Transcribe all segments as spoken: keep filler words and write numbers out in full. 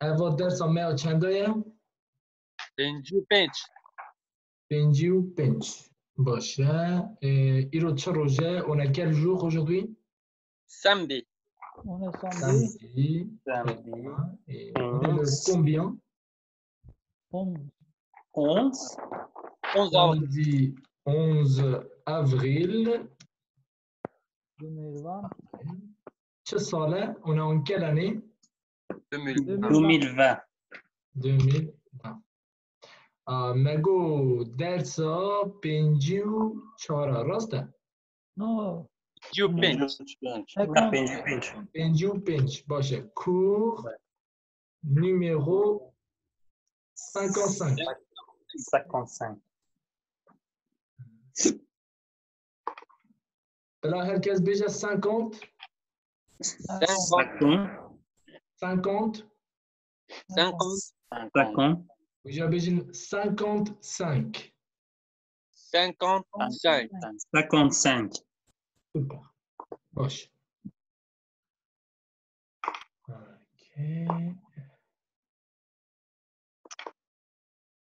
Eva dersa me ya çenda ye? Pêncî û pênc. Pêncî û pênc. Baş e. E, îro çi roj e? On est quel jour aujourd'hui? Semdî. On est samedi. Samedi. Samedi. E, on est le combien? Onze. Onze. Onze avril. Samedi onze avril. Deux mille vingt. Çi sal e? On est en quelle année? Deux mille vingt. Deux mille vingt. Deux mille vingt. A, me got dersa pêncî û çar a, rast e? Non. Pêncî û pênc. Pêncî û pênc. Pêncî û pênc. Baş e. Cours numéro cinquante-cinq. Cinquante-cinq. Bila herkes bêje cinquante. Cinquante. Cinquante. Cinquante. Cinquante. Hûn jî bêjin cinquante-cinq. Cinquante-cinq. Cinquante-cinq. Super. Baş. Okey.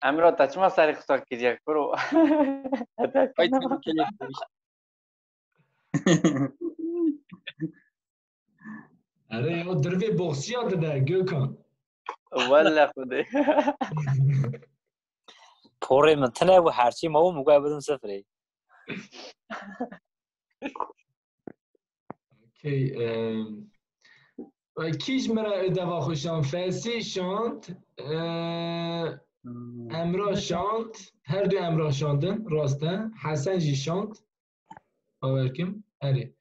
Emre, te çima serê xwe sar kiriye, kuro? Ay, tabii ki. Erê ya, dirvê boksiya dide, Gökhan. Welle Xwedê. Porê min tune bû, herçî ma bû, min got bidim sifrê. Okey, em, e, kî ji min re deva xwe şand? Fesî şand, e, Emrah şand, her du Emrah şandin, rast e. Hesen jî şand. Bawer kim? Erê.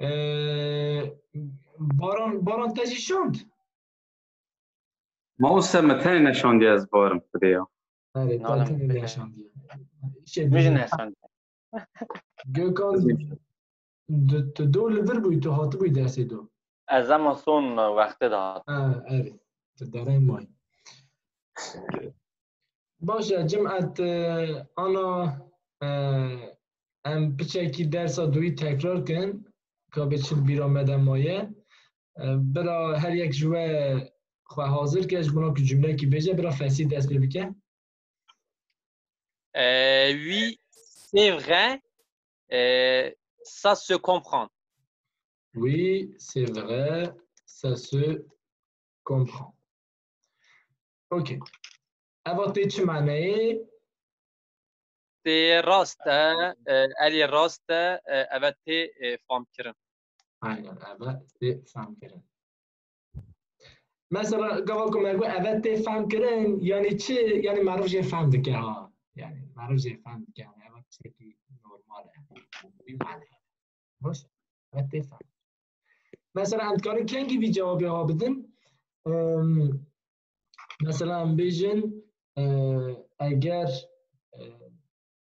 E, Baran, Baran te jî şand? Mawse me tenê neşandiye ez barim Xwedê ya. Erê, te Nalim. tenê neşandiye. Şey, Min jî bilmiyorum. neşandiye. Gökhan, tu, tu do li vir bûyî, tu hatibûyî dersê do. Ez ema son wextê de hat. Ha, erê. Tu dereng mayî. Baş e, cimet, e, ana, e, em piçekî dersa duyî tekrar kin, ka bê çi li bîra me de maye. E, bira her yek ji we xwe hazir ke, ji bona ku cumlekî bêje, bira Fesî dest pê bike. Euh, oui, c'est vrai, euh, ça se comprend. Oui, c'est vrai, ça se comprend. Ok. Eva tê çi maneyê? Tê rast e, e, erê rast e, e, eve tê, e, famkirin. Aynen, eve tê famkirin. Mesela, gava ku me got eve tê famkirin, yani çi? Yani meriv jê fem dike ha. Yani meriv jê fem dike. Yani eve tiştekî normal e. Wî mane. Baş? Eve tê fem. Mesela, em dikarin kengî vî cewabê ha bidin? Em, mesela, em bêjin, e, eger, e,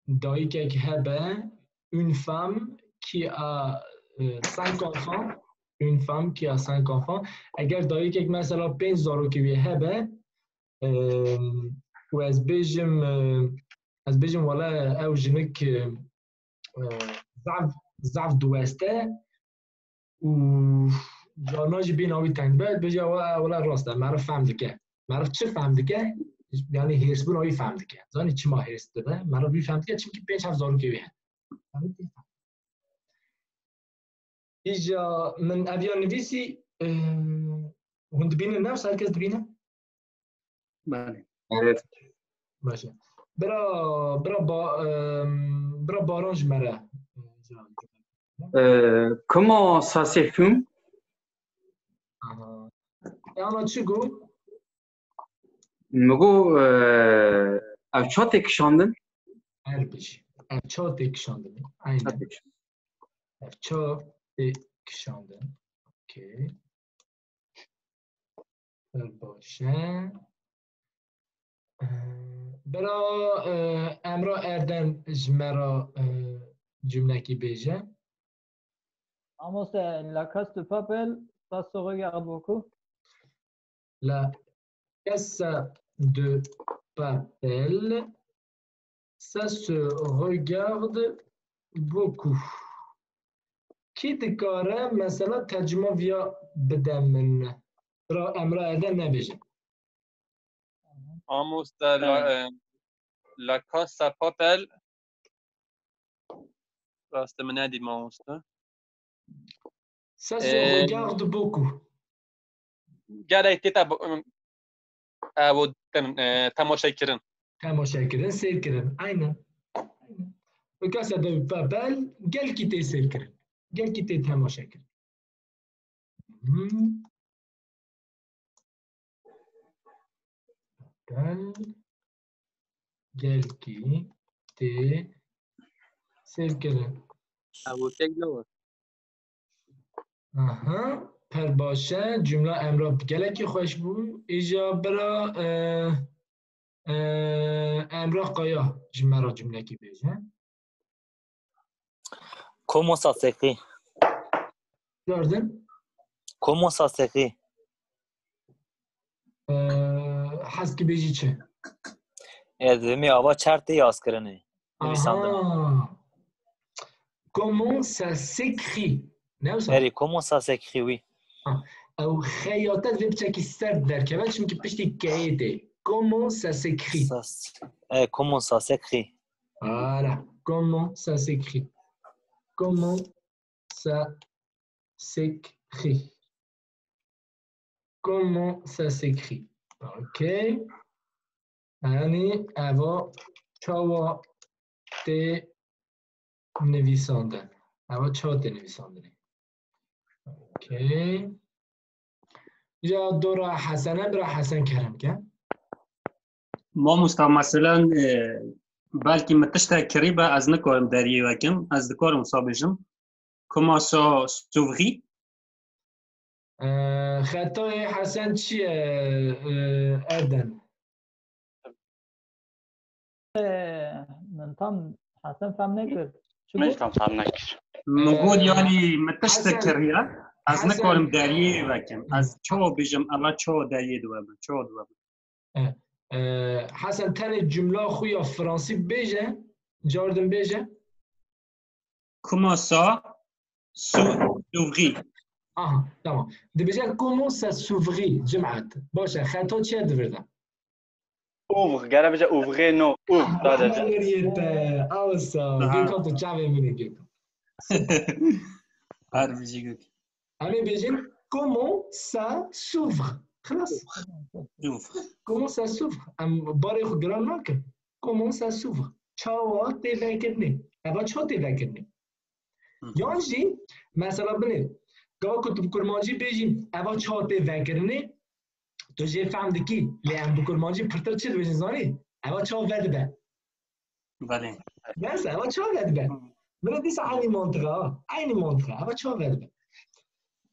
dayikek hebe, une femme qui a, e, cinq enfants, une femme qui a cinq enfants, eger dayikek mesela pênc zarokê wî hebe, e, û ez bêjim, e, ez bêjim wele ew jinik, e, e, zaf, zaf diweste û carna jî bîna wî teng be, bêje, "Wa, wela rast e, meriv fem dike." Meriv çi fem dike? Yani hêrsbûna wî fem dike. Zanî çima hêrs dibe? Meriv wî fem dike, çimkî pênc heft zarokê wî hene. Îja min eviya nivîsî, e, hûn dibînin, nefs herkes dibîne? Belê. Evet. Baş e. Bira, bira, ba, e, bira Baran ji me re. Ee, comment ça se fume? Aha. E, ana çi got? Min got, e, ev ça tê kişandin? Her bijî. Ev ça tê kişandin. Aynen. Ev ça tê kişandin. Okey. Pir baş e. Ee, bira, e, Emrah Erdem ji me re, e, cumlekî bêje. Mamoste, la caisse de papel, ça se regarde beaucoup. La Casa de Papel, ça se regarde beaucoup. Kî dikare mesela tercuma viya bide min? Bira Emre Erdem nebêje. Mamoste la, e, La Casa Papel. Rastê min nedî mamoste. Ça se regarde beaucoup. Gelek tê te ew temaşe kirin. Temaşe kirin, sêr kirin. Aynen. Aynen. La Casa de Papel gelkî tê sêr kirin. Gelkî tê temaşe kirin. Hmm. Papel gelkî tê sêr kirin. Ew tek ne Aha, per baş e. Cumla Emrah gelekî xweş bû. Îja bira e, e, Emrah Kaya ji me re cumlekî bêje. Comment ça s'écrit? Gördün? Comment ça s'écrit? E, heskî bêjî çi? Ez dibêjim ava çar tê yazkirinê. Nivîsandin. Aha. Comment ça s'écrit? Ne wisa? Erê, comment ça s'écrit, oui. Ew xeyate vê piçekî sert derkeve, çimkî piştî keyê tê. Comment ça s'écrit? Ça s- eh, comment ça s'écrit? Voilà. Comment ça s'écrit? Comment ça s'écrit? Comment ça s'écrit? Ok. Yanî eva çawa tê nivîsandin? Eva çawa tê nivîsandinê? Ok. Ya dora Hesene, bira Hesen kerem ke. Mamosta, meselen, e, belkî min tiştek kirî be, ez nikarim deriyê vekim. Ez dikarim wisa bêjim. Comment ça s'ouvrit? E, xetayê Hesen çi ye, e, Erdem? Ee, min tam Hesen fehm nekir. Çi Min got? tam fehm nekir. Min got Ee, yanî min tiştek Hesen, kiriye. Ez Hesen. nikarim deriyê vekim. Ez çawa bêjim, eva çawa deriyê diwebim, çawa diwebim. Ee, Hesen, tenê cumla xwe ya fransî bêje, cardin bêje. Comment ça s'ouvrit? Aha, tamam. Dibêje comment ça s'ouvrit, cimat. Baş e, xeta çi ye di vir de? Ouvre, gere bêje ouvre, no, ouvre, sadece. Neriyete, awsa, Aha. Gökhan tu çavê min ê Gökhan. Her bijî Gök. Em ê bêjin comment ça s'ouvre. Xilas. Ouvre. Comment ça s'ouvre? Em barê xwe giran nakin. Comment ça s'ouvre? Çawa tê vekirinê? Eva çawa tê vekirinê? Hı. Yan jî mesela binê, gava ku tu bi kurmancî bêjî eva çawa tê vekirinê, tu jê fehm dikî, lê em bi kurmancî pirtir çi dibêjin zanî? Eva çawa vedibe? Belê. Neyse, eva çawa vedibe? Binê dîsa eynî mantiqa, eynî mantiqa. Eva çawa vedibe?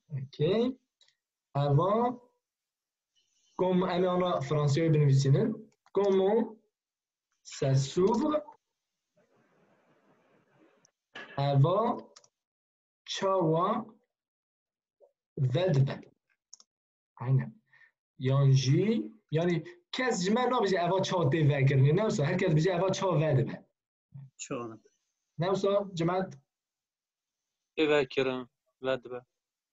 Okey. Eva Comme, em ê ana fransiyayê binivîsînin. Comment ça s'ouvre? Eva çawa vedibe? Aynen. Yan jî, yanî kes ji me nabêje eva çawa tê vekirinê. Ne wisa, her kes bêje eva çawa vedibe. Çawa? Ne wisa, cimat? Tê vekirin, vedibe.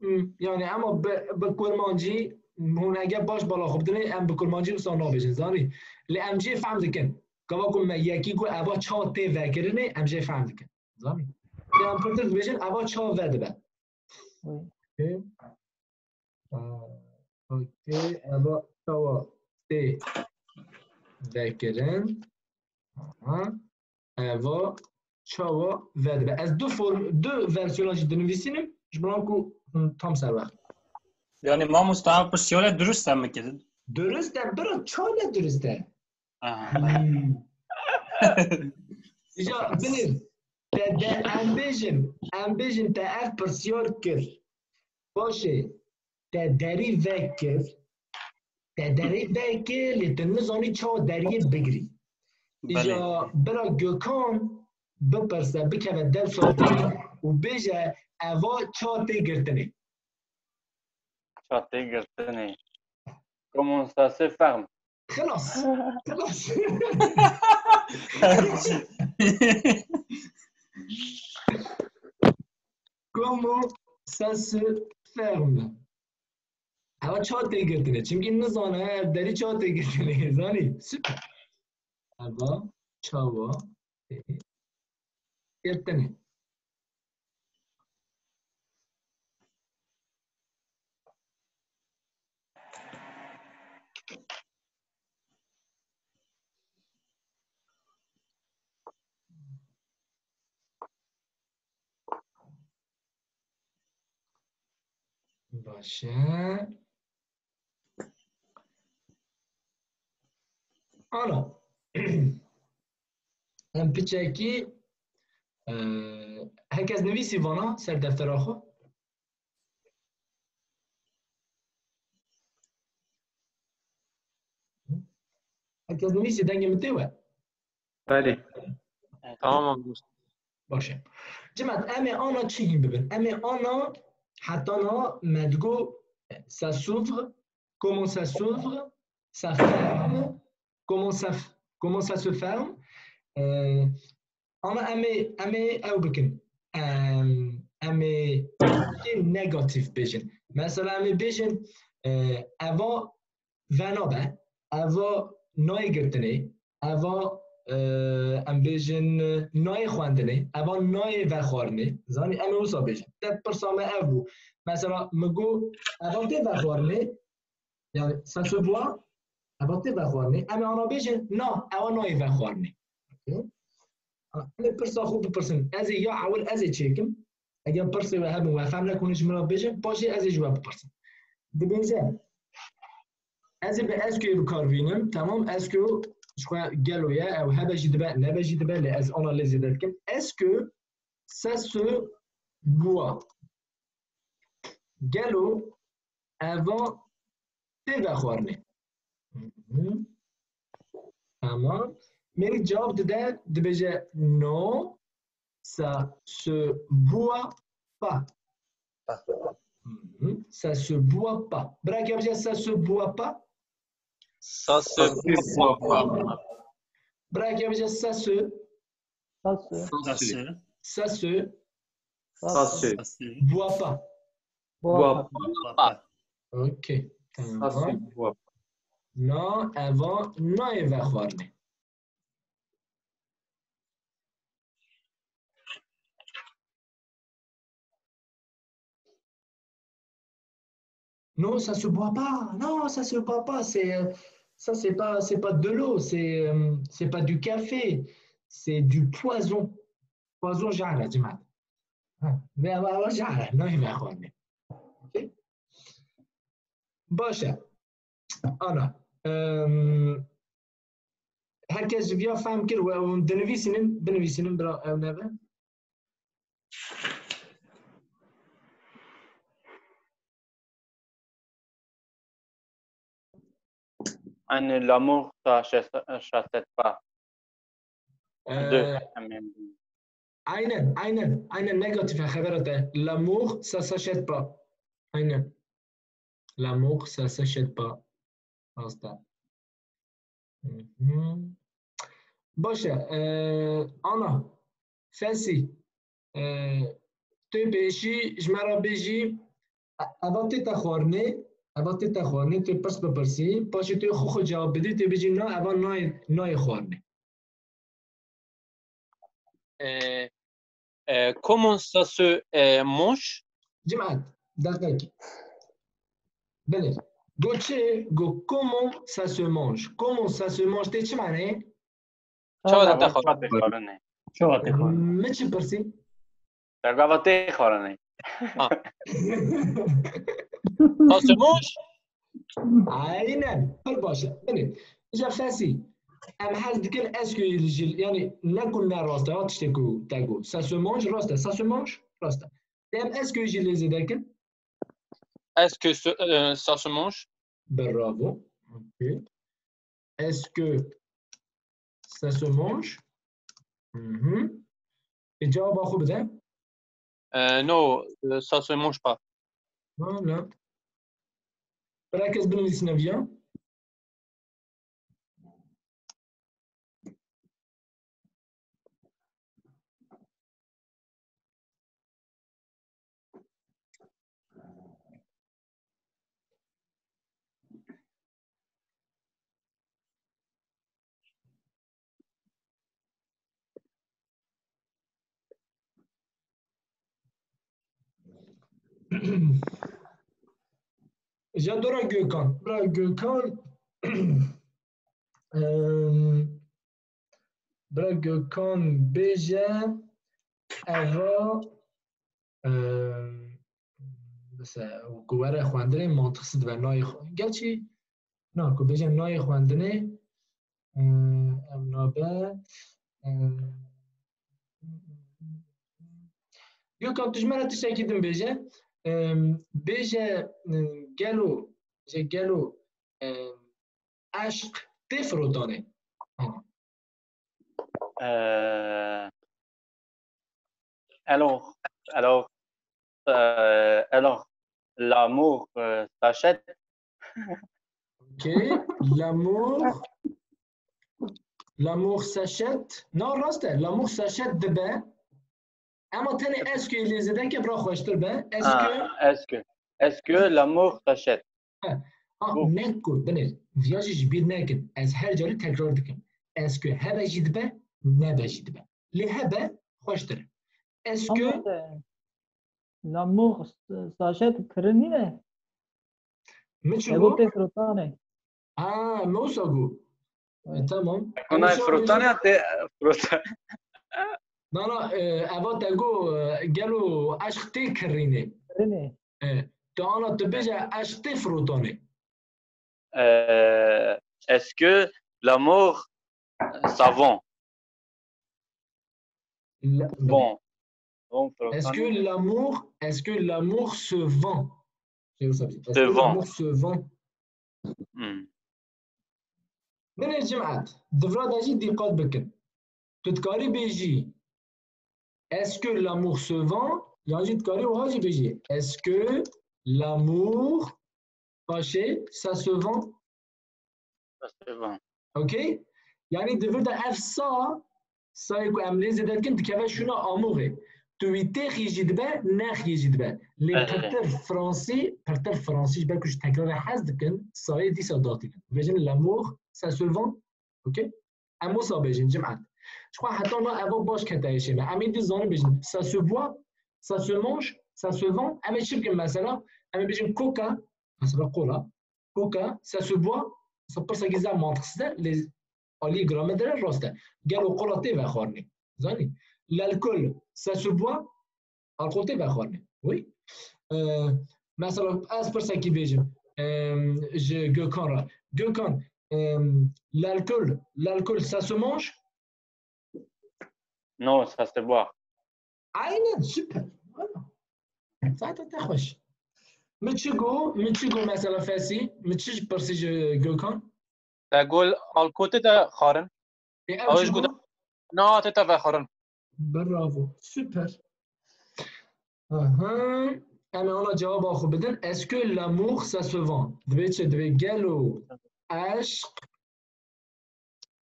Hmm, yani ama bi, bi kurmancî hûn eger baş bala xwe bidinê, em bi kurmancî wisa nabêjin, zanî? Lê em jê fehm dikin. Gava ku me yekî got eva çawa tê vekirinê, em jê fehm dikin. Zanî? Lê em pirtir dibêjin eva çawa vedibe. Oui. Okey. Aa, okey, eva çawa tê vekirin. Aha. Eva çawa vedibe. Ez du form, du versiyona jî dinivîsînim, ji bo ku hûn tam serwext. Yani mamosta, ev pirsiyare durust e min kirin. Durust e, bira, çawa ne durust e? Aha. Hmm. Îja binir, te de em bêjin, em bêjin te ev pirsiyar kir. Baş e, te derî vekir, te derî vekir, lê tu nizanî çawa deriyê bigirî. Îja Belê. bira Gökhan bipirse, bikeve dewsa te û bêje eva ça tê girtinê. Ça tê girtinê. Comment ça se ferme? Xilas. Xilas. Comment ça se ferme? Ewa ça tê girtinê? Çimkî nizane ev derî ça tê girtinê. Zanî? Super. Ewa çawa tê girtinê? Baş e. Ana. Em piçekî, e, her kes nivîsî vana ser deftera xwe. Her kes nivîsî dengê min tê we. Belê. Tamam. Baş e. Cimat, em ê ana çi hîn bibin? Em ê ana heta niha me digot ça s'ouvre, comment ça s'ouvre, ça ferme, comment ça f-, comment ça se ferme. Ee, ama em ê, em ê ew bikin. Em, em ê tê negatif bêjin. Mesela em ê bêjin, e, eva venabe, eva nayê girtinê, eva, e, em bêjin, nayê xwendinê, eva nayê vexwarinê. Zanî, em ê wisa bêjin. Te pirsa me ev bû. Mesela, min got, eva tê vexwarinê, yani, ça se boit, eva tê vexwarinê. Em ê ana bêjin, na, ewa nayê vexwarinê. Okey? Em ê pirsa xwe bipirsin. Ez ê ya ewil ez ê çêkim. Eger pirsê we hebin, we fehm nekin, hûn ji min re bêjin, paşê ez ê ji we bipirsim. Dibêje, ez ê bi est-ce que bi kar bînim, temam, est-ce que ji xwe gelo ye, ew hebe jî dibe, nebe jî dibe, lê ez ana lê zêde dikim. Est-ce que ça se boit? Gelo eva tê vexwarinê? Hı hı. Tamam. Mêrik cewab dide, dibêje, non, ça se boit pas. Hı hı. Ça se boit pas. Bira ke bêje, ça se boit pas. Ça se boit pas. Bira ke bêje, ça se, Ça se, ça se, ça se boit pas. boit Boit pas. pas. Ok. Ça se Tamam. Boit pas. Na, eva nayê vexwarinê. Non, ça se boit pas. Non, ça se boit pas. C'est, euh, ça, c'est pas, c'est pas de l'eau. C'est, euh, c'est pas du café. C'est du poison. Poison, جعرة, جماعة. Ha, ve, ve, ve, جعرة. Nayê vexwarinê. Ok. Baş e. Ana. Em, her kes ji viya fehm kir we hûn dinivîsînin, binivîsînin, bira ew nebe. Yani l'amour ça s'achète pas. Ee, De, yani, aynen, aynen, aynen, negatif e xebera te. L'amour, ça s'achète pas. Aynen. L'amour, ça s'achète pas. Rast e. Mhm. Baş e. Ee, Ana, Fesî, ee, tu pêşî ji me re bêjî, e-, eva tê te xwarinê, eva tê te xwarinê, tu pirs bipirsî, paşê tu xwe xwe cewab bidî, tu bêjî, na, eva nayê, nayê xwarinê. euh, euh, comment ça se euh, mange? Cimat, deqekî. Belê. Got çi? Got comment ça se mange? Comment ça se mange? Tê çi manê? Çawa te xwarinê? Çawa te xwarinê? Min çi pirsî? Dergava tê xwarinê. Ça se mange? Aynen. Pir baş e. Belê. Îja Fesî. Em hez dikin est-ce que ji, yani ne ku ne rast e, tiştê ku te got. Ça se mange, rast e. Ça se mange, rast e. Em est-ce que jî lê zêde kin? Est-ce que ce- euh, ça se mange? Bravo. Ok. Est-ce que ça se mange? Mhm. E, cevaba xwe bide. Euh, non, euh, ça se mange pas. Voilà. Bira kes binivîsîne viya. Ji dora Gökhan. Bira Gökhan, em, bira Gökhan bêje eva, em, mesela ku were xwendinê mantiqsiz dibe nayê xwe. Gerçî na ku bêje nayê xwendinê, em, em nabe, em, Gökhan, tu ji me re tiştekî din bêje. Em, bêje, em, gelo, bêje gelo, em, eşq tê firotanê? Euh, alors, alors, euh, alors, l'amour euh, s'achète. Ok. L'amour. L'amour s'achète. Non, rast e. L'amour s'achète dibe. Ama tenê est-ce que lê zêde ke bira xweştir be. Est-ce que? Ah, est-ce que, est-ce que l'amour s'achète? Ha, ne ku binêr. Viya jî ji bîr nekin. Ez her carî tekrar dikim. Est-ce que hebe jî dibe, nebe jî dibe. Lê hebe xweştir. Est-ce que? Ama te, l'amour s'achète kirin nîne? Min çi Ego got? Tê firotanê. Ha, me wisa got. E, tamam. Kona firotan ya tê firotan. Na, na, e, eva te got, e, gelo eşq tê kirînê. Kirinê. E, tu ana tu bêje eşq tê firotanê. Euh, est-ce que l'amour s'avance? La- Bon. Bon, Est-ce que firotan. L'amour, est-ce que l'amour se vend? J'ai oublié. Est-ce Se que vend. L'amour se vend? Hmm. Binê cimat, di vira de jî dîqat bikin. Tu dikarî bêjî, est-ce que l'amour se vend? Yan jî dikarî wiha jî bêjî, est-ce que l'amour, paşê, ça se vend? Ça se vend. Ok? Yanî di vir de ev sa, sayê ku em lê zêde dikin, dikeve şûna amourê. Tu wî têxî jî dibe, nexî jî dibe. Lê Evet. Pirtir fransî, pirtir fransî ji ber ku ji tekrarê hez dikin, sayê dîsa datînin. Bêjin l'amour, ça se vend. Ok? Em wisa bêjin, cimat. Ji xwe heta na eva baş kete êşê me. Em ê dî zanin bêjin, ça se boit, ça se mange, ça se vend. Em ê çi bikin mesela? Em ê bêjin coca, mesela cola. Coca, ça se boit, mesela pirsekî zaf mantiqsiz e, lê alî gramê de rast e. Gelo cola tê vexwarinê? Zanî? L'alcool, ça se boit, alkol tê vexwarinê. Oui. Ee, mesela ez pirsekî bêjim, em, ji Gökhan re. Gökhan, em, l'alcool, l'alcool, ça se mange? Non, ça se boit. Aynen, süper. Voilà. Zaten te xweş. Min çi got, min çi got mesela Fesî, min çi pirsî ji Gökhan? Te got alkol tê te xwarin? E, ew Ew çi ji got? Got? Na, tê te vexwarin. Bravo, süper. Aha. Em ê ana cevaba xwe bidin. Est-ce que l'amour ça se vend? Divê çi? Divê gelo eşq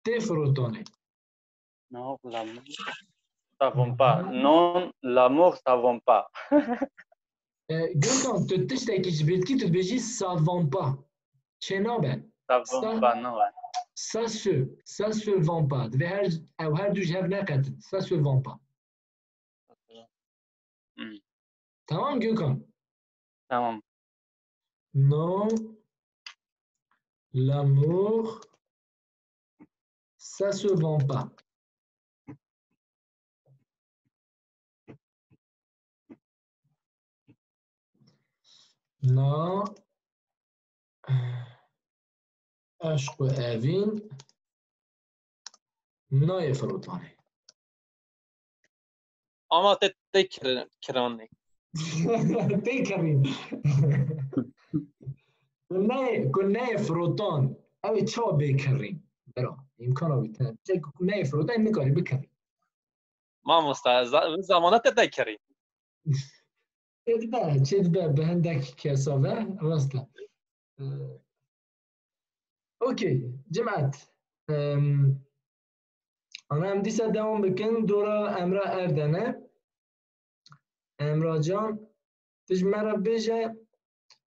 tê firotanê? Non, l'amour, ça vend pas. Non, l'amour, ça vend pas. E, Gökhan, tu tiştekî ji bîr dikî, tu dibêjî ça vend pas. Çênabe. Ça Ça- vend pas, non, ouais. Ça se, ça se vend pas. Divê her, ew her du ji hev neqetin. Ça se vend pas. Hmm. Tamam Gökhan? Tamam. Non, l'amour, ça se vend pas. Na, eşq û evîn nayê firotanê. Ama te tê kirin, kiranê. Tê kirîn. Ku neyê, ku neyê firotan. Ew ê çawa bê kirîn? Bira, îmkana wî tune. Çek ku neyê firotan, nikarî bikirî. Mamosta, za- zamana te te kirî. Çêdibe, çêdibe bi hindek kesa ve, rast e. Ee, Okey, cimet. Em, Ana em dîsa dewam bikin, dora Emra Erdene. Emra Can, tu ji me re bêje,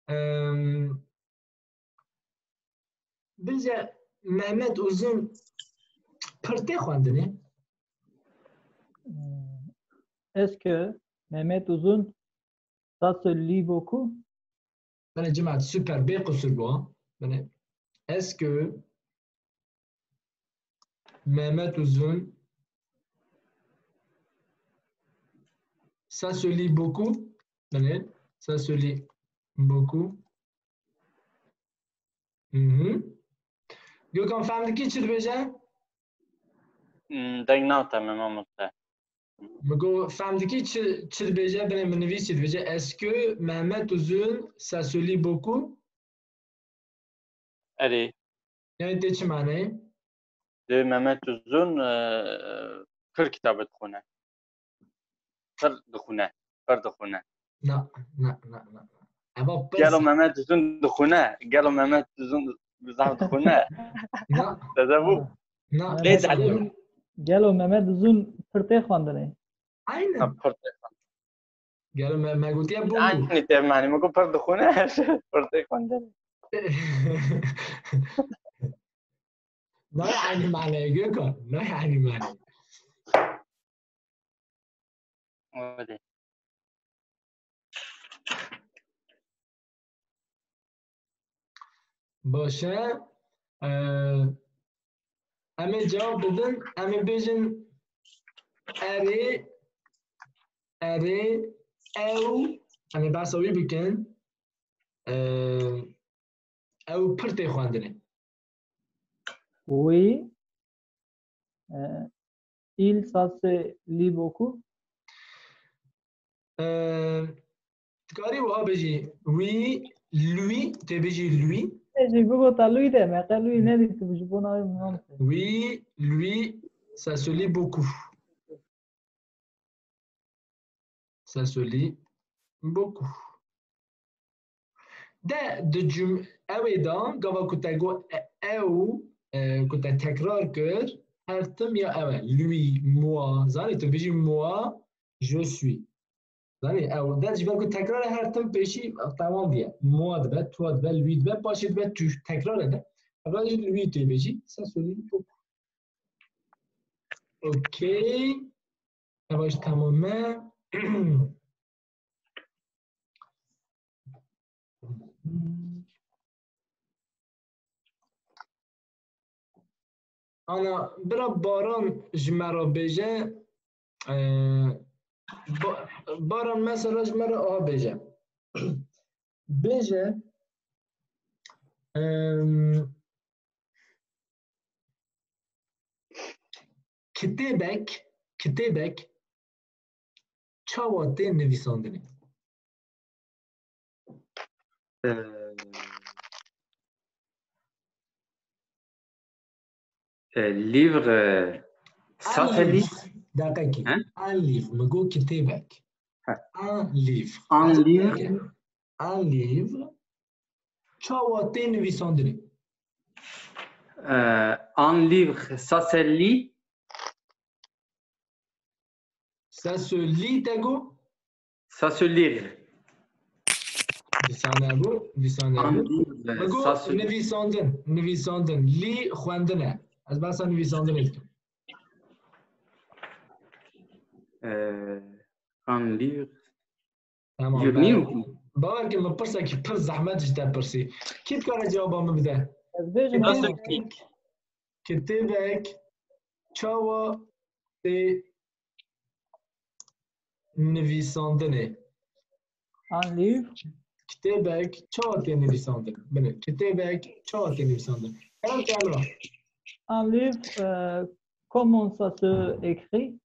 em, bêje Mehmet Uzun pir tê xwendinê? Est-ce que Mehmet Uzun Ça se lit beaucoup. Bene, cemaat, super, bê qusur bû, ha. Bene, est-ce que Mehmet Uzun, ça se lit beaucoup? Bene, ça se lit beaucoup. Mhm. Gökhan, fehm dikî çi dibêje? Hmm, deng nate me mamoste. Min got, fehm dikî çi, çi dibêje? Binê min nivîsî, dibêje: Est-ce que Mehmet Uzun, ça se lit beaucoup? Erê. Yani tê çi maneyê? Dê Mehmet Uzun e, pir kitabê dixwine. Pir dixwine. Pir dixwine. Na, na, na, na. Eva pir Gelo zeh- Mehmet Uzun dixwine. Gelo Mehmet Uzun bi zehf dixwine. na, Te de bû. na. Lê Mehmet delîl. Uzun, gelo Mehmet Uzun pir tê xwendinê. Aynen. Ha, pir tê. Gelo me, me gotiye bû. Aynî tê manî. Min got pir dixwine. Pir tê xwendinê. Nayê aynî maneyê Gökhan. Nayê aynî maneyê. Öyle. Baş e. Ee, em ê cevap bidin. Em ê bêjin erê, erê, ew. Em ê behsa wî bikin. Ee, ew pir tê xwendinê. Oui. Euh, il, ça se lit beaucoup. Ee, dikarî wiha bêjî. Oui, lui, tê bêjî lui. Jî bigota lui de, me qe lui nedîtibû ji bo navê min name. Oui, lui, ça se lit beaucoup. Ça se lit beaucoup. De, di cüm-, ew ê de, gava ku te got e-, ew, e, ku te tekrar kir, her tim ya ew e. Lui, moi. Zanî, tu bijî moi, je suis. Zanî, ew, de ji ber ku tekrar e, her tim pêşî, tamam diye. Moi dibe, toi dibe, lui dibe, paşê dibe tu. Tekrar e de. Ev jî lui tê bêjî. Ça se lit beaucoup. Okey. Ev jî tamam e. Ana, bira Baran ji me re bêje, e, Ba-, Baran mesela ji me re aha bêje. Bêje, em, kitêbek, kitêbek çawa tê nivîsandinê? Euh, euh, livre, euh, ça Un se lit. livre. Deqekî. Hein? Un livre. Min got kitêbek. Ha. Un livre. Un livre. Un livre. Çawa tê nivîsandinê? Euh, un livre, ça se lit. Ça se lit, te got? Ça se lire. Dîsa nebû, dîsa Un nebû. livre, Min ça got se lit. nivîsandin, nivîsandin. Lî xwendin e. Ez behsa nivîsandinê dikim. Euh, un livre. Tamam. Yirmi Ben, yok mu? Bawer ke min pirsekî pir zehmet ji te pirsî. Kî dikare cewaba min bide? Ez bêjim Kitêbek, kitêbek çawa tê nivîsandinê? un livre. Kitêbek çawa tê nivîsandin? Bine, kitêbek çawa tê nivîsandin? Kerem ke Emrah. Un livre, euh, comment ça se écrit?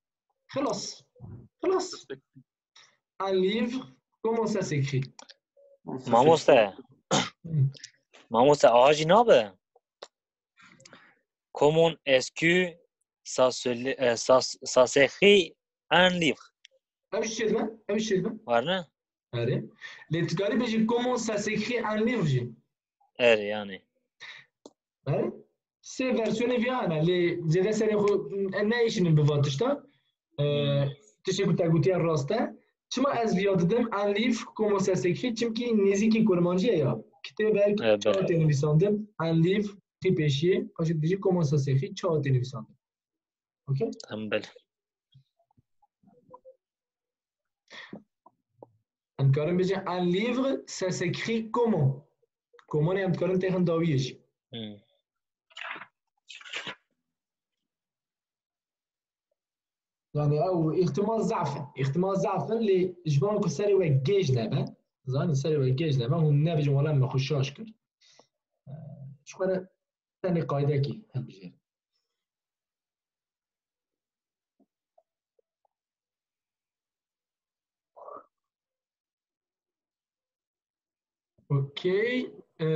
Xilas. Xilas. Un livre, comment ça s'écrit? Mamoste. Mamoste, aha jî nabe. Comment est-ce que ça se, euh, ça, ça s'écrit un livre? Ev jî çêdibe, ev jî çêdibe. Var ne? Erê. Lê tu karî bêjî comment ça s'écrit un livre jî. Erê yani. Erê. Sê versiyonê viya hene, lê zêde serê xwe, e, neêşînin bi va tişta. E, tiştê ku te gotiye rast e. Çima ez viya didim, un livre, comment ça s'écrit? Çimkî nêzîkî kurmancî ye ya. Kitêbek, Evet, çawa evet. Tê nivîsandin, un livre, tê pêşiyê, paşê dibêjî comment ça s'écrit, çawa tê nivîsandin. Okey? Em bel. Em dikarin bêjin un livre, ça s'écrit comment? Comment em dikarin têxin dawiyê jî. Hmm. Yani ew îhtimal zaf e. Îhtimal zaf e, lê ji ber ku serê we gêj nebe, zanî serê we gêj nebe, hûn nebêjin wela me xwe şaş kir. Ji xwe re tenê qaydekî hilbijêrin. Okey. Ee,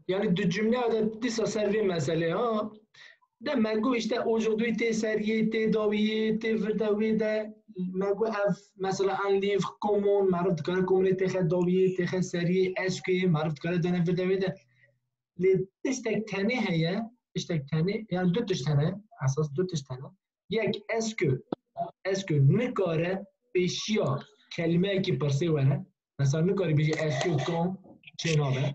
yani di cümleya de dîsa ser vê meselê ha. De me got işte aujourd'hui tê seriyê, tê dawiyê, tê vir de wê de. Me got ev mesela un livre commun, meriv dikare communê têxe dawiyê, têxe seriyê, est-ce que meriv dikare dene vir de wê de. Lê tiştek tenê heye, tiştek tenê, yani du tişt hene, esas du tişt hene. Yek, est-ce que, est-ce que nikare pêşiya kelimeyekî pirsê were? Mesela nikarî bêjî est-ce que quand çênabe.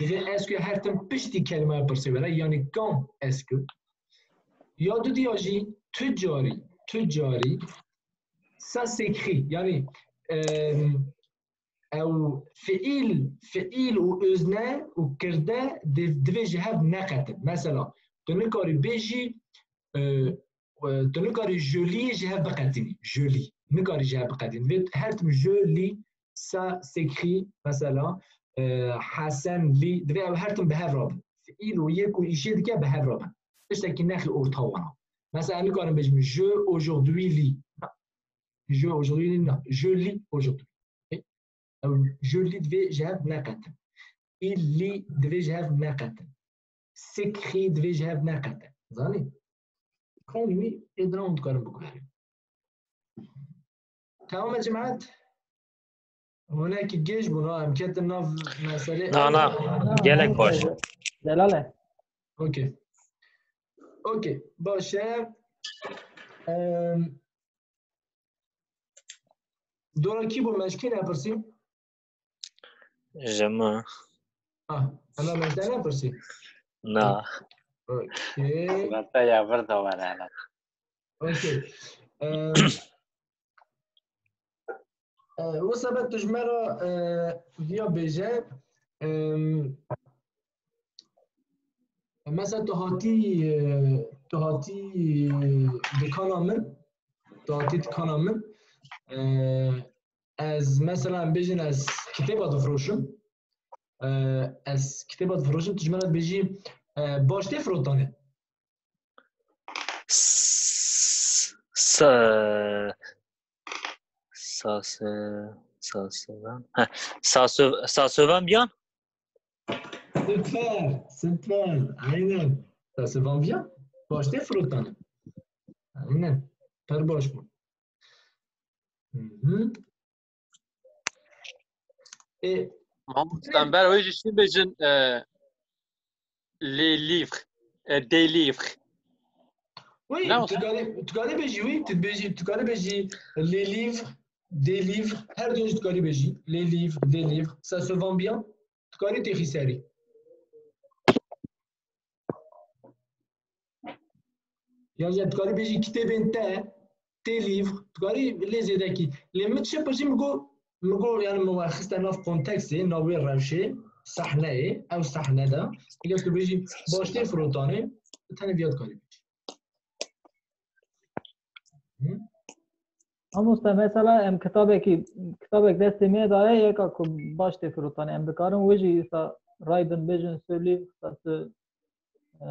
Divê est-ce que her tim piştî kelimeya pirsê were, yani quand est-ce que. Ya dudiya jî tu carî, tu carî, ça s'écrit, yani, em, ew fiîl, fiîl û özne û kirde div-, divê ji hev neqetin. Mesela, tu nikarî bêjî, e, e, tu nikarî je lis ji hev biqetînî. Je lis. Nikarî ji hev biqetînî. Divê her tim je lis, ça s'écrit, mesela, e, Hesen lis, divê ew her tim bi hev rabin. Fiîl û yek û îşê dike bi hev rabin. Tiştekî nexî orta wana. Mesela, em nikarin bêjim, je aujourd'hui lis. Je aujourd'hui lis, na. Je lis aujourd'hui. Ew je lis divê ji hev neqetin. Il lit divê ji hev neqetin. S'écrit divê ji hev neqetin. Zanî? Xeynî wî ê dina hûn dikarin biguherîn. Tamam e cimat? Hûnekî gêj bûn ha, em ketin nav meselê. Na, na. Gelek baş. Delal e. Okey. Okey. Baş e. Em, Dora kî bû, me ji kî nepirsî? Ji min. Ah, hema me te nepirsî? Na. Okey. Me te ya vir de were hele. Okey. Em, e, wisa be tu ji me re, e, viya bêje, em, mesela tu hatî, e, tu hatî, e, dikana min, tu hatî dikana min, e, ez mesela em bêjin ez kitêba difiroşim, e, ez kitêba difiroşim, tu ji min re dibêjî, e, baş tê firotanê. S-, sa-, ça se, ça se vend. Ha, ça se, ça se vend bien? Super, super. Aynen. Ça se vend bien. Baş tê firotanê. Aynen. Pir baş bû. Mhm. E, Mamoste, em ber wê jî çi bêjin, e, les livres, e, des livres. Oui, ne tu olsa? Karî, tu karî bêjî, oui, tu bêjî, tu karî bêjî les livres, des livres, her du jî tu karî bêjî, les livres, des livres, ça se vend bien, tu karî têxî serî. Ya jî tu karî bêjî kitêbên te, tes livres, tu karî lê zêdekî. Lê min çi pircî min got, min got, yani min we xiste nav kontekstê, nav wê rewşê, sehneyê, ew sehne de. Eger tu bêjî baş tê firotanê, tenê viya dikarî bêjî. Hı? Mamoste, mesela em kitabekî, kitabek destê me daye, yeka ku baş tê firotanê, em dikarin wê jî îsa raydin bêjin, ce livre, ça se, e,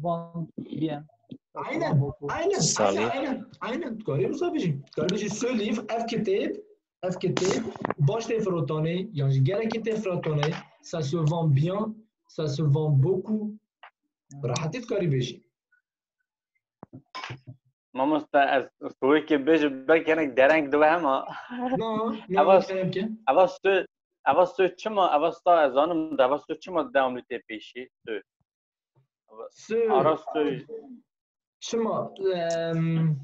vend bien. Aynen, aynen, aynen, aynen, aynen. Dikarî wisa bêjî. Dikarî bêjî, ce livre, ev kitêb, ev kitêb, baş tê firotanê, yan jî gelekî tê firotanê, ça se vend bien, ça se vend beaucoup. Rehetî dikarî bêjî. Mamoste, ez wekî bêjim, belkî hinek dereng dibe hema. Na, na, eva, eva sö, eva sö çima, eva sta ez zanim de, eva sö çima devamlı tê pêşî? Sö. Sö. Ara sö. Çima, em,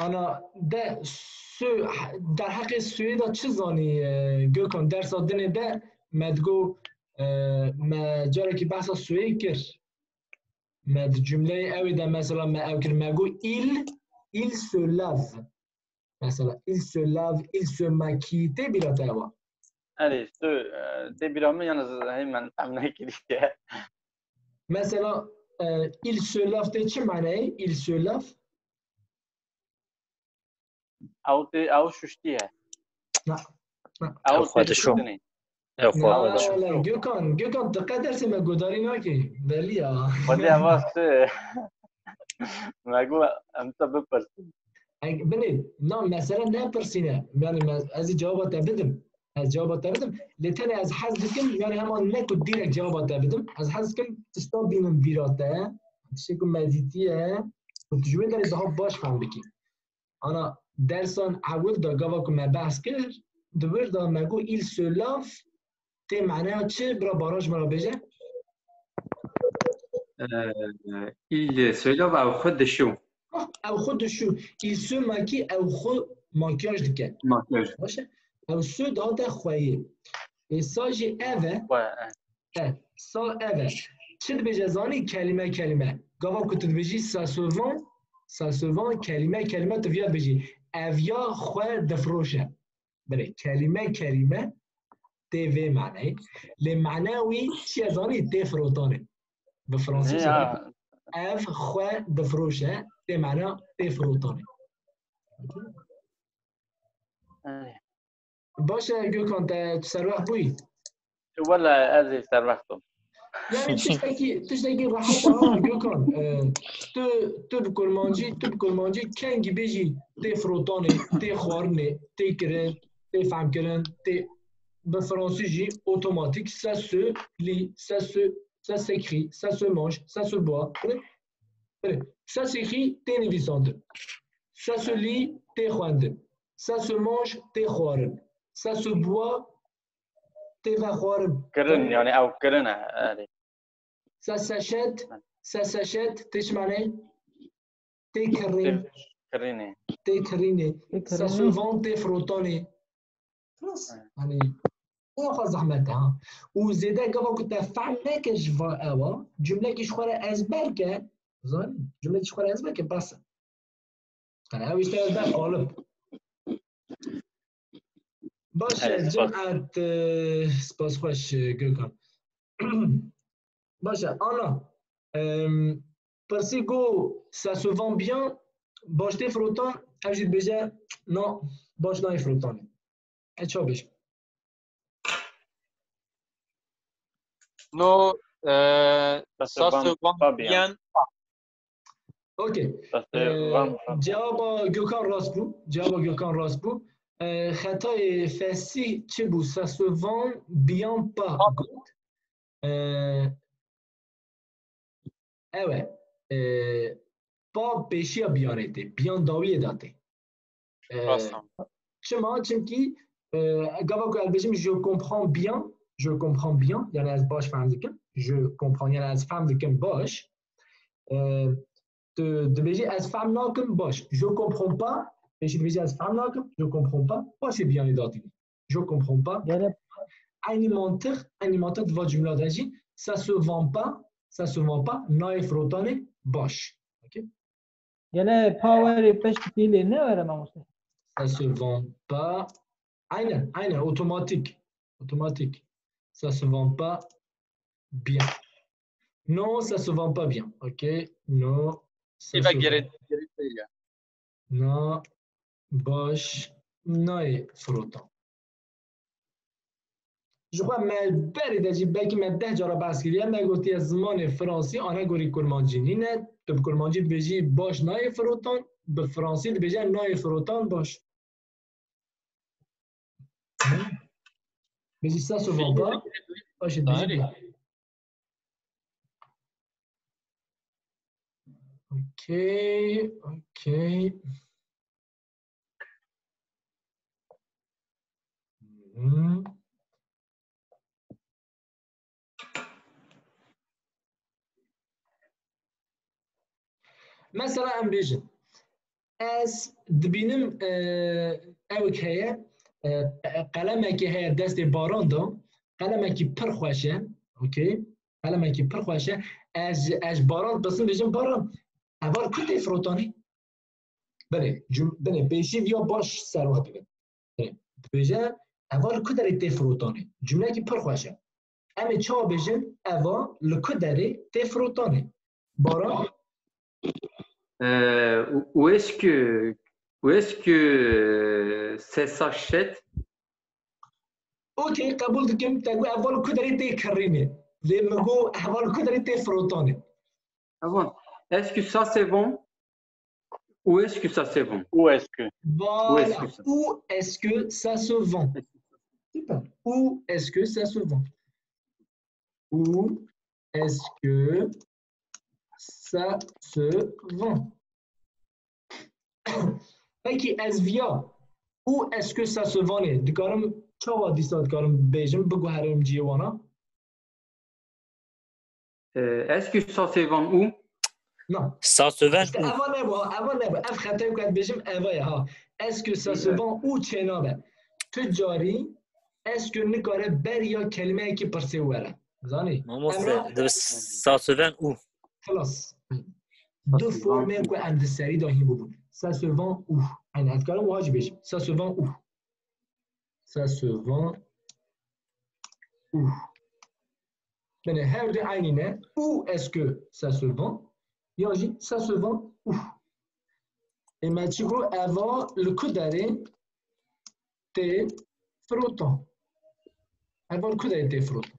ana de sö, derheqê söyê de çi zanî, e, Gökhan, dersa dinê de me digo, e, me carekî behsa söyê kir. Me di cumleyê ew ê de mesela me ew kir, me got, il, il se lave. Mesela, il se lave, il se maquille. Tê bîra te ewa? Erê, tu, e, tê bîra min yan ez hê min fehm nekiriye. Mesela, e, il se lave tê çi manayê? Il se lave? Ew tê, ew şuştiye. Na. Ew Ew xwe tê dişo. şuştinê. Ew xwe Na, xwe dişo. wala, Gökhan, Gökhan, tu qe dersê me guhdarî nakî. Belî ya. Xwedê ev a tu. Me got, em te bipirsin. Eg-, binê, na, mesele ne pirsîne. Yani me, ez ê cevaba te bidim. Ez cevaba te bidim. Lê tenê ez hez dikim, yani heman ne ku direkt cevaba te bidim. Ez hez dikim, tişta bînim vîra te. Tiştê ku me dîtiye. Ku tu ji wê derê daha baş fehm bikî. Ana dersan ewil de gava ku me behs kir, di wir de me got il se lave tê maneya çi? Bira Baran ji me re bêje. Euh, il se lave, ew xwe dişo. Ah, ew xwe dişo. Il se maquille, ew xwe makyaj dike. Makyaj. Baş e? Ew se dihate xweyê. Ê sa jî ev e. Xwe, e. E, sa ev e. Çi dibêje zanî kelîme kelîme? Gava ku tu dibêjî ça se vend, ça se vend, kelîme kelîme tu viya dibêjî. Ev ya xwe difiroşe. Belê, kelîme kelîme tê vê maneyê. Lê mane wî çi ye zanî? Tê firotanê. Bi fransî Ya. Ev xwe difiroşe, tê mana tê firotanê. Erê. Baş e, Gökhan, te serwext bûyî? Wele ez ê serwext bim. Yani tiştekî, tiştekî rehet e ha, Gökhan. E, tu, tu bi kurmancî, tu bi kurmancî kengî bêjî tê firotanê, tê xwarinê, tê kirin, tê fehmkirin, tê bi fransî jî otomatik ça se lit, ça se, ça s'écrit, ça se mange, ça se boit. Belê, ça s'écrit tê nivîsandin. Ça se lit tê xwendin. Ça se mange tê xwarin. Ça se boit tê vexwarin. Kirin, yani ew kirin e. Erê. Ça s'achète, ça s'achète tê çi maneyê? Tê kirîn. Tê kirînê. Tê kirînê. Tê Ça se kirînê. vend tê firotanê. Xlas. Hani ne xwe zehmet e ha. Û zêde gava ku te fehm neke ji va ewa, cumlekî ji xwe re ezber ke, zanî, cumlekî ji xwe re ezber ke, bas e. Yani ew işte ezber qalib. Baş e, Evet, spas. Cimat, e, spas xweş, e, Gökhan. Baş e, Ana, em, pirsî got, ça se vend bien, baş tê firotan, ev jî dibêje, na, baş nayê firotanê. E, ça bêjim? No, euh, Ça se ça vend se vend pas bien. bien. Ok. Ça se Ee, vend pas bien. Cevaba Gökhan rast bû. Cevaba Gökhan rast bû. Ee, xetayê fesî çi bû? Ça se vend bien pas got. Ee, ew e. Ee, pa pêşiya biyanê tê. Biyan dawiyê de tê. Ee, Rast e. Çima? Çimkî, e, gava ku ez bêjim, je comprends bien, je comprends bien, yani ez baş fehm dikim, je comprends, yani ez fehm dikim baş. E, tu dibêjî ez fehm nakim, baş. Je comprends pas, pêşî dibêjî ez fehm nakim, je comprends pas, paşê biyanê datînî. Je comprends pas. Gele, Eynî mantiq, eynî mantiq di va cumla de jî, ça se vend pas, ça se vend pas, nayê firotanê, baş. Ok? gele powerê piştî lê ne were mamoste? Ça se vend pas. Aynen, aynen, otomatik. Otomatik. Ça se vend pas bien. Non, ça se vend pas bien. Ok. Non. Ça Sîve se geri vend. Geri değil ya. Na, baş, nayê firotan. Ji xwe me berê de jî belkî me deh cara behs kiriye, me gotiye zimanê fransî anegorî kurmancî nîne, tu bi kurmancî dibêjî baş nayê firotan, bi fransî dibêje nayê firotan baş. Bêjî ça se vend pas, paşê dibêjî Tarih. bien. Ok, ok. Mhm. Mesela em bêjin, ez dibînim, e, ewek heye, e, qelemekê heye destê Baran de, qelemekî pir xweş e, ok? Qelemekî pir xweş e. Ez, ez Baran dipirsim, bêjim, Baran, evar ku tê firotanî? Binê, cum-, binê, pêşî viya baş ser we bibin. Binê, dibêje, Eva li ku derê tê firotanê? Cumlekî pir xweş e. Em ê çawa bêjin? Eva li ku derê tê firotanê? Baran? Euh, où où est-ce que, où est-ce que euh, ça s'achète? Okey, qebûl dikim. Te got eva li ku derê tê kirînê. Lê min got eva li ku derê tê firotanê. Ah bon. Est-ce que ça se vend? Où est-ce que ça se vend? Où est-ce que? Voilà. Où est-ce que ça- Où est-ce que ça se vend? Super. Où est-ce que ça se vend? Où est-ce que ça se vend? Peki ez viya. Où est-ce que ça se vend? Dikarim çawa dîsa dikarim bêjim, biguherim ciyê wana? Euh, est-ce que ça se vend où? Na. Ça se vend İşte où? Eva ne bu, ha? Eva ne bu? Ev xetayê ku ez bêjim eva ye ha. Est-ce que ça se vend où çênabe? Tu carî est-ce que nikare beriya kelimeyekî pirsê were? Zanî? Mamoste, Emre? de ça se vend où? Xilas. Du formên ku em di serî de hîn bûbûn. Ça se vend où? Eynî ez dikarim wiha jî bêjim. Ça se vend où? Ça se vend où? Binê her du eynî ne. Où est-ce que ça se vend? Ya jî ça se vend où? Ê me çi got, eva li ku derê tê firotan? Eva li ku derê tê firotan?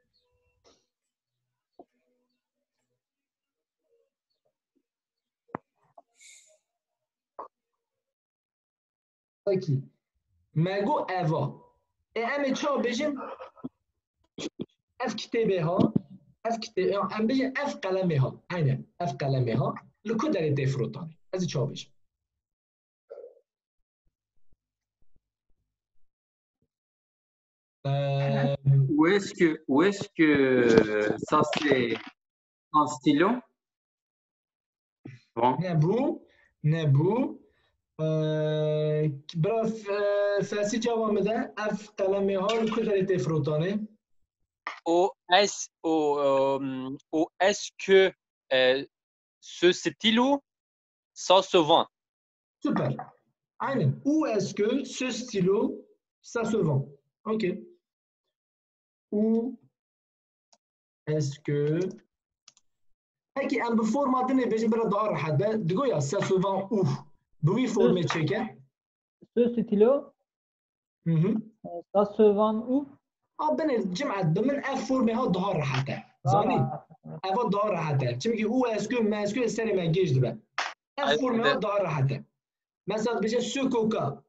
Peki. Me got eva. E em ê çawa bêjin? Ev kitêbê ha. Ev kitêbê ha. Em bêjin ev qelemê ha. Aynen. Ev qelemê ha. Li ku derê tê firotanê? Ez ê çawa bêjim? Eee, Où est-ce que, où est-ce que ça c'est un stylo? Bon. Nebû, nebû. Eee, bira F-, Felsî cevabê de, ev qelemê ha li ku derê tê firotanê? Ou est-ce, ou, euh, ou est-ce que euh, ce stylo, ça se vend? Super. Aynen. Où est-ce que ce stylo, ça se vend? Ok. Où est-ce que... Peki, em bi forma din ê bêjin, bira daha rehet be. Digo ya, ça se vend où? Bi wî formê çêke. Ce stylo, Hı hı. ça se vend où? A, binê, Cimet, bi min ev formê ha daha rehet e. Zanî? Ah, Eva daha rehet e. Çimkî où est-ce que, mais est-ce que serê me gêj dibe. Ev Ay, formê evet. Ha daha rehet e. Mesela dibêje ce coca,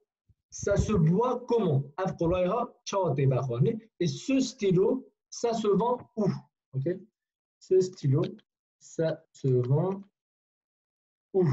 ça se boit comment? Ev qolay ha çawa tê vexwarinê? Et ce stylo, ça se vend où? Ok? Ce stylo, ça se vend où?